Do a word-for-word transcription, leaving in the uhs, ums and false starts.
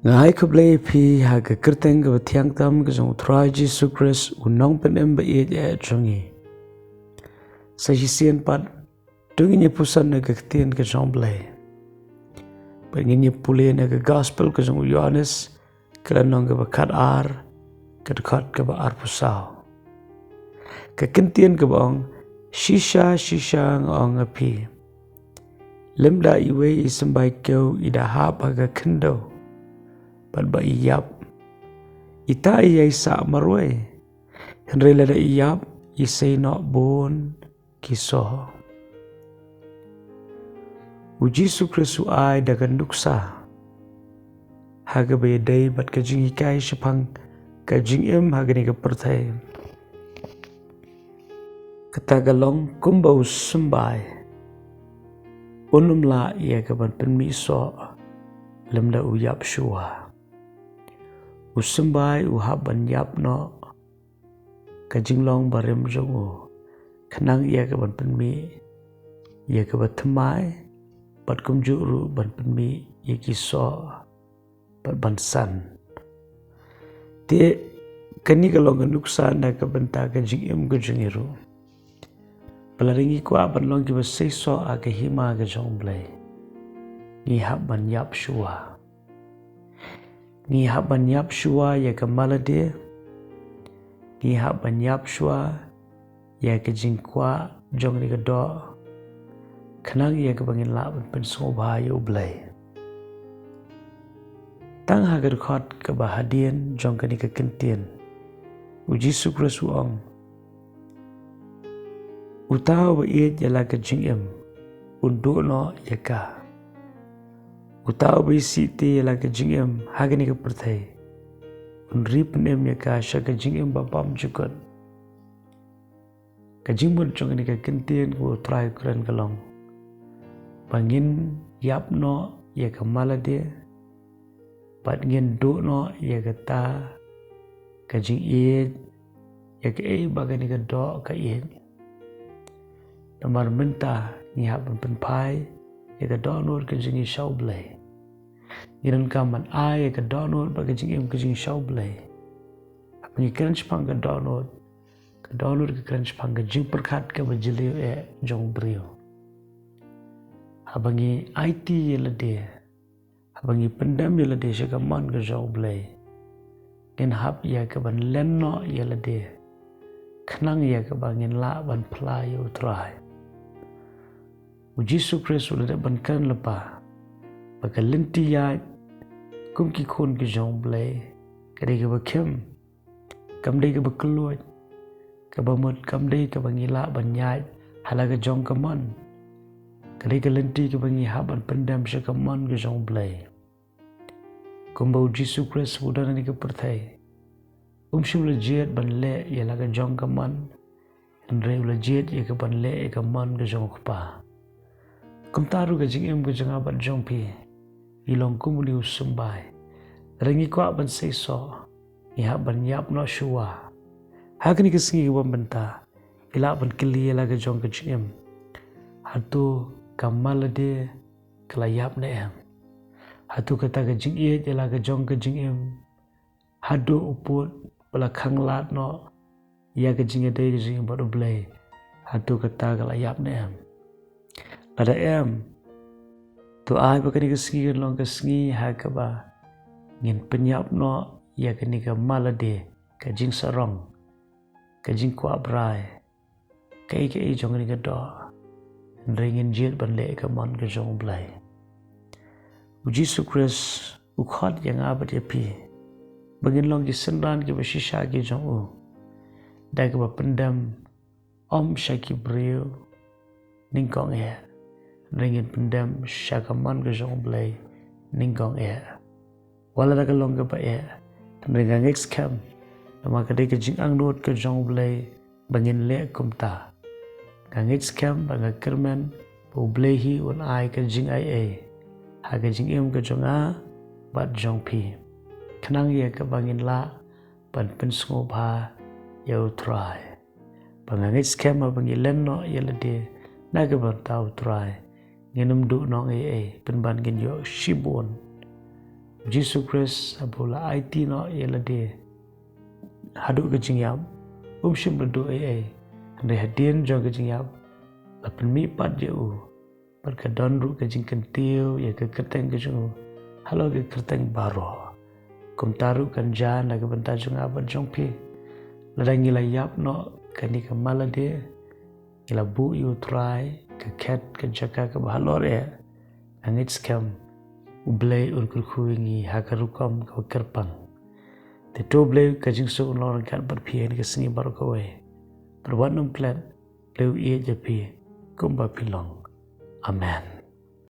Nga ai khublei ïa phi ha ka kyrteng kaba thiang tam ka jong u Trai Jisu Khrist, u nongpynim ba ïeit eh jong ngi. Sa shisien pat, to ngin ïa pyrshang na ka ktien ka jong u Blei. Bad ngin ïa pule na ka gospel ka jong u Ïohannes, ka lynnong kaba khat ar, ka dkhot kaba arphew saw. Ka ktien kaba ong, shisha, shisha nga ong ïa phi. Lymda iwei i symbai kiew i da hap ha ka khyndew, bad ba i ïap, ita i ïai sah marwei. Hynrei lada i ïap, i sei noh bun ki soh. U Jisu Khrist u ai da ka nuksa ha kaba ïadei bad ka jinghikai shaphang ka jingim ha kane ka pyrthei. Kata ka long kumba u symbai un ym lah ïa ka ban pynmih soh lymda u ïap shuwa. U symbai u hap ban ïap noh ka jinglong barim jong u, khnang ïa ka ban pynmih ïa kaba thymmai, bad kumjuh ruh ban pynmih ïa ki soh, bad ban san. Te kane ka long ka nuksa na ka bynta ka jingim ka jong ngi ruh. Ba lada ngi kwah ban long kiba seisoh ha ka hima ka jong u Blei, ngi hap ban ïap shuwa. Ngi hap ban ïap shuwa ïa ka mala de. Ngi hap ban ïap shuwa ïa ka jingkwah jong kane ka doh, khnang ïa kaba ngin lah ban pynsngewbha ïa u Blei. Tang ha ka dkhot kaba hadien jong kane ka ktien, u Jisu Khrist u ong, uta uba ïeit ïa la ka jingim, un duh noh ïa ka. Uta uba isih te ïa la ka jingim ha kane ka pyrthei, un ri pynim ïa ka sha ka jingim ba bymjukut. Ka jingmut jong kane ka ktien kaba u Trai u kren ka long ba ngin ïap noh ïa ka mala de, bad ngin duh noh ïa kata ka jingïeit, ïa kaei ba kane ka doh ka ïeit. Namar mynta ngi hap ban pynphai ïa ka dohnud ka jong ngi sha u Blei. Ngi donkam ban ai ïa ka dohnud bad ka jingim ka jong ngi sha u Blei. Haba ngi kren shaphang ka dohnud, ka dohnud ka kren shaphang ka jingpyrkhat kaba jylliew eh jong u briew. Haba ngi aiti ïa lade, haba ngi pyndem ïa lade sha ka mon ka jong u Blei, ngin hap ïa ka ban len noh ïa lade, khnang ïa kaba ngin lah ban phla ïa u Trai. U Jisu Khrist u la dep ban kren lypa ba ka lynti ïaid kum ki khun ki jong u Blei ka dei kaba khim, kam dei kaba kylluid, kaba mut kam dei kaba ngi lah ban ïaid ha la ka jong ka mon. Ka dei ka lynti kaba ngi hap ban pyndem sha ka mon ka jong u Blei. Kumba u Jisu Khrist u don ha kane ka pyrthei, um shym la jied ban leh ïa la ka jong ka mon, hynrei u la jied ïa ka ban leh ïa ka mon ka jong u Kpa. Kumta ruh ka jingim ka jong nga bad jong phi, i long kum une u symbai. Lada ngi kwah ban seisoh, ngi hap ban ïap noh shuwa. Ha kane ka sngi kaba mynta, ngi lah ban kylli ïa la ka jong ka jingim, hato ka mala de ka la ïap ne em? Hato kata ka jingïeit ïa la ka jong ka jingim, haduh u pud ba la khanglad noh ïa ka jingïadei ka jong ngi bad u Blei, hato kata ka la ïap ne em? Lada em, to ai ba kane ka sngi kan long ka sngi ha kaba ngin pynïap noh ïa kane ka mala de, ka jingsarong, ka jingkwah brai, kaei kaei jong kane ka doh, hynrei ngin jied ban leh ïa ka mon ka jong u Blei. U Jisu Khrist u khot ïa nga bad ïa phi ba ngin long ki synran kiba shisha ki jong u, da kaba pyndem ym sha ki briew nyngkong eh, hynrei ngin pyndem sha ka mon ka jong u Blei nyngkong eh. Wat la da ka long kaba eh, hynrei nga ngeit skhem, namar ka dei ka jingangnud ka jong u Blei ba ngin leh kumta. Nga ngeit skhem bad nga kyrmen ba u Blei hi un ai ka jingaiei ha ka jingim ka jong nga bad jong phi, khnang ïa kaba ngin lah ban pynsngewbha ïa u Trai. Ba nga ngeit skhem haba ngi len noh ïa lade na ka bynta u Trai, ngin ym duh noh ei ei, pynban ngin ïoh shibun. Jisu Khrist haba u la aiti noh ïa lade haduh ka jingïap, um shym la duh ei ei. Hynrei hadien jong ka jingïap la pynmih pat ïa u. Bad ka don ruh ka jingkyntiew ïa ka kyrteng ka jong u halor ka kyrteng baroh. Kumta ruh kan jia na ka bynta jong nga bad jong phi. Lada ngi la ïap noh kane ka malade, ngi la buh ïa u Trai, ka khet, ka jaka kaba halor eh, nga ngeit skhem U Blei un kyrkhu ïa ngi ha ka rukom kaba kyrpang. Te to U Blei ka jingsuk un long ryngkat bad phi ha kane ka sngi baroh kawei. Bad wat nym klet, Blei u ïeit ïa phi kumba phi long. Amen.